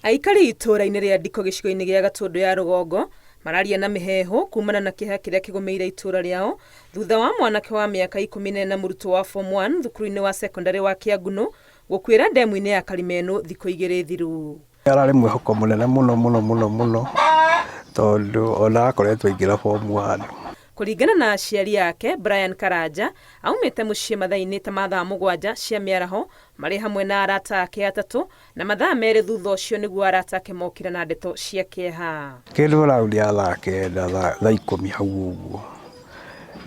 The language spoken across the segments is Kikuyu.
Aikari itũũra-inĩ rĩa Ndiko gĩcigo-inĩ gĩa Gatũndũ ya rũgongo mararia na mĩheehũ kumana na kĩeha kĩrĩa kĩgũmĩire itũũra rĩao thutha wa mwanake wa mĩaka 14 mũrutwo wa form 1 thukuru-inĩ wa sekondarĩ wa Kĩangunũ gũkuĩra ndemu-inĩ ya Karimenũ thikũ 2 thiru. Ararĩ mwĩhoko mũnene mũno mũno mũno mũno tondũ ona akoretwo aingĩra form 1. Kũringana na aciari ake, Brian Karanja aumĩte mũciĩ mathaa-inĩ ta ma thaa 7 cia mĩaraho marĩ hamwe na arata ake 3 na mathaa 2 thutha ũcio nĩguo arata ake mokire na ndeto cia kĩeha. Kĩndũ raũndi ya thaa 9 thaa 10 hau ũguo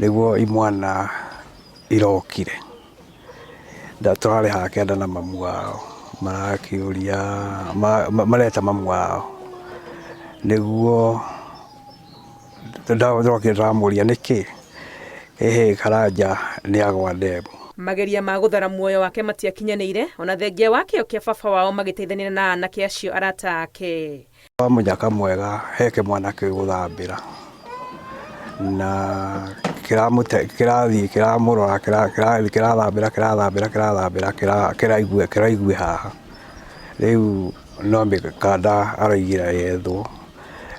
nĩguo imwana irokire. Tũrarĩ haha 9 na mamu wao marakĩũria mareta mamu wao nĩguo ndokire ndĩramũria nĩkĩ ĩhĩ Karanja nĩ agwa ndemu. Mageria ma gũthara muoyo wake matiakinyanĩire ona thengia wa kĩo kĩa baba wao magĩteithania na anake acio arata ake. Wa mũnyaka mwega he kĩmwana kĩu gũthambĩra na kĩrathiĩ kĩramũrora kĩrathambĩra kĩrathambĩra kĩrathambĩra kĩraigua haha rĩu no mĩkanda araigĩra yethwo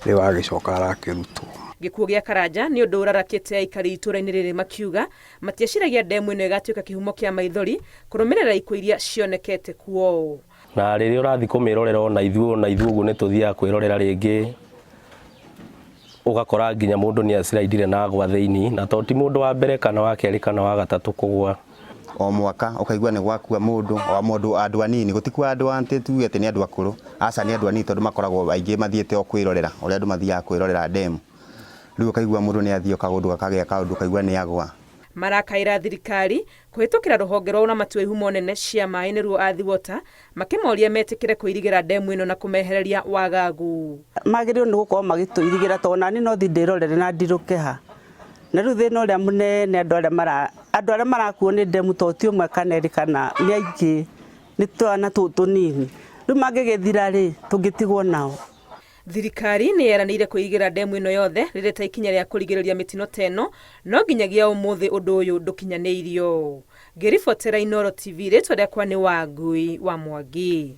rĩu agĩcoka arakĩrutwo. Gĩkuũ gĩa Karanja nĩ ũndũ ũrarakĩte aikari itũũra-inĩ rĩrĩ makiuga matieciragia ndemu ĩno ĩgatuĩka kĩhumo kĩa maithori kũrũmĩrĩra ikuũ iria cionekete kuo. Na rĩrĩa ũrathiĩ kũmĩrorera ona ithuĩ ũguo nĩ tũthiaga kwĩrorera rĩngĩ ũgakora nginya mũndũ nĩ aciraidire na agwa thĩinĩ na to ti mũndũ wa mbere kana wa kerĩ kana wa gatatũ kũgwa. O mwaka ũkaigua nĩ gwakua mũndũ o mũndũ andũ anini gũtikua andũ atĩ tuge atĩ nĩ andũ akũrũ aca nĩ andũ anini tondũ makoragwo aingĩ mathiĩte o kwĩrorera ũrĩa andũ mathiaga kwĩrorera ndemu rĩu ũkaigua mũndũ nĩ athiĩ kaũndũ gakagĩa kaũndũ ũkaigua nĩ agwa. Marakaĩra thirikari kũhĩtũkĩra rũhonge rwa ũramati wa ihumo nene cia maĩ nĩruo Athi Water makĩmoria metĩkĩre kũirigĩra ndemu ĩno na kũmehereria wagagu. Magĩrĩirwo nĩ gũkorwo magĩtũirigĩra tondũ nani no thiĩ ndĩrorere na ndirũke ha. Na rĩu thĩna ũrĩa mũnene andũ arĩa marakuo nĩ ndemu to ti ũmwe kana erĩ kana nĩ aingĩ nĩ twana tũtũ tũnini. Rĩu mangĩgĩthira rĩ tũngĩtigwo nao. Thirikari nĩ yeranĩire kũirigĩra ndemu ĩno yothe rĩrĩ ta ikinya rĩa kũrigĩrĩria mĩtino ta ĩno no nginyagia ũmũthĩ ũndũ ũyũ ndũkinyanĩirio. Ngĩribotera Inooro TV rĩtwa rĩakwa nĩ Wangui wa Mwangi.